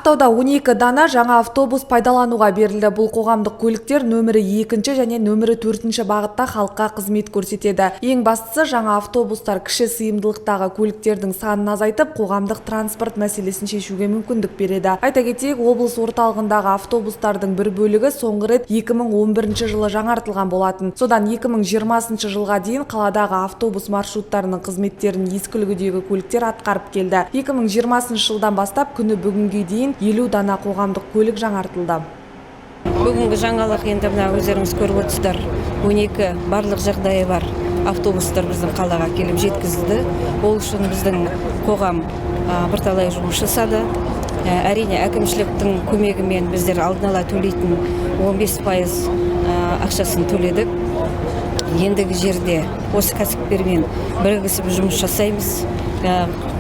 Ақтауда 12 дана жаңа автобус пайдалануға берілді. Бұл қоғамдық көліктер нөмірі екінші және нөмірі төртінші бағытта халыққа қызмет көрсетеді. Ең бастысы, жаңа автобустар кіші сыйымдылықтағы көліктердің санын азайтып, қоғамдық транспорт мәселесін шешуге мүмкіндік береді. Айта кетейік, облыс орталығындағы автобустардың бір бөлігі соңғы рет 2011 жылы жаңартылған болатын. Содан 2020 жылға дейін қаладағы автобус маршруттарының қызметтерін ескі үлгідегі көліктер атқарып келді. 2020 жылдан бастап күні бүгінге дейін 50 дана қоғамдық көлік жаңартылды. Бүгінгі жаңалық енді мына өздеріңіз көріп отырсыздар, 12 барлық жағдайы бар автобустар біздің қалаға келіп жеткізілді. Ол үшін біздің қоғам бірталай жұмыс жасады. Әрине, әкімшіліктің көмегімен біздер алдын ала төлейтін 15% ақшасын төледік. Ендігі жерде осы кәсіпкермен бірігісіп жұмыс жасаймыз,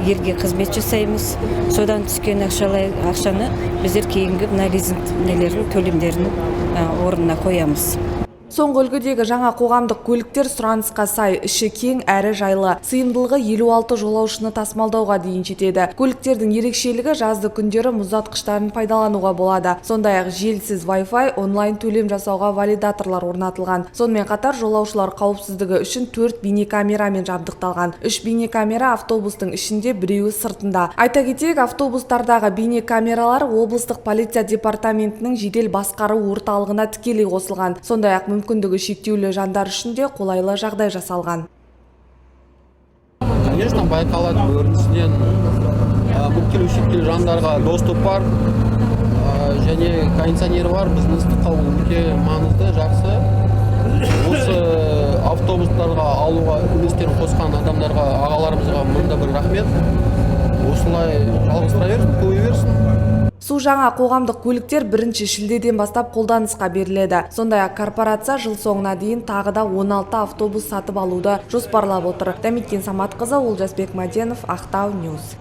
елге қызмет жасаймыз. Содан түскен ақшалай ақшаны біздер кейінгі мына лизинг нелерін, төлемдерін орнына қоямыз. Соңғы үлгідегі жаңа қоғамдық көліктер сұранысқа сай, іші кең әрі жайлы. Сыйымдылығы 56 жолаушыны тасымалдауға дейін жетеді. Көліктердің ерекшелігі: жазды күндері мұздатқыштарын пайдалануға болады. Сондай-ақ желісіз Wi-Fi, онлайн төлем жасауға валидаторлар орнатылған. Сонымен қатар жолаушылар қауіпсіздігі үшін төрт бейнекамерамен жабдықталған. Үш бейнекамера автобустың ішінде, біреуі сыртында. Айта кетейік, автобустардағы бейнекамералар облыстық полиция департаментінің жедел басқару орталығына тікелей қосылған. Сондай-ақ мүмкіндігі шектеулі жандар үшін де қолайлы жағдай жасалған. Конечно, байқалады. Біріншіден, бүктелу шектеулі жандарға доступ бар және кондиционер бар. Біздің ыстыққа ол өте маңызды, жақсы. Осы автобустарға алуға үлестерін қосқан адамдарға, ағаларымызға мың да бір рахмет. Осылай жалғастыра берсін, көбейе берсін. Су жаңа қоғамдық көліктер бірінші шілдеден бастап қолданысқа беріледі. Сондай-ақ корпорация жыл соңына дейін тағы да 16 автобус сатып алуды жоспарлап отыр. Дәметкен Саматқызы, Олжасбек Маденов, Ақтау Ньюс.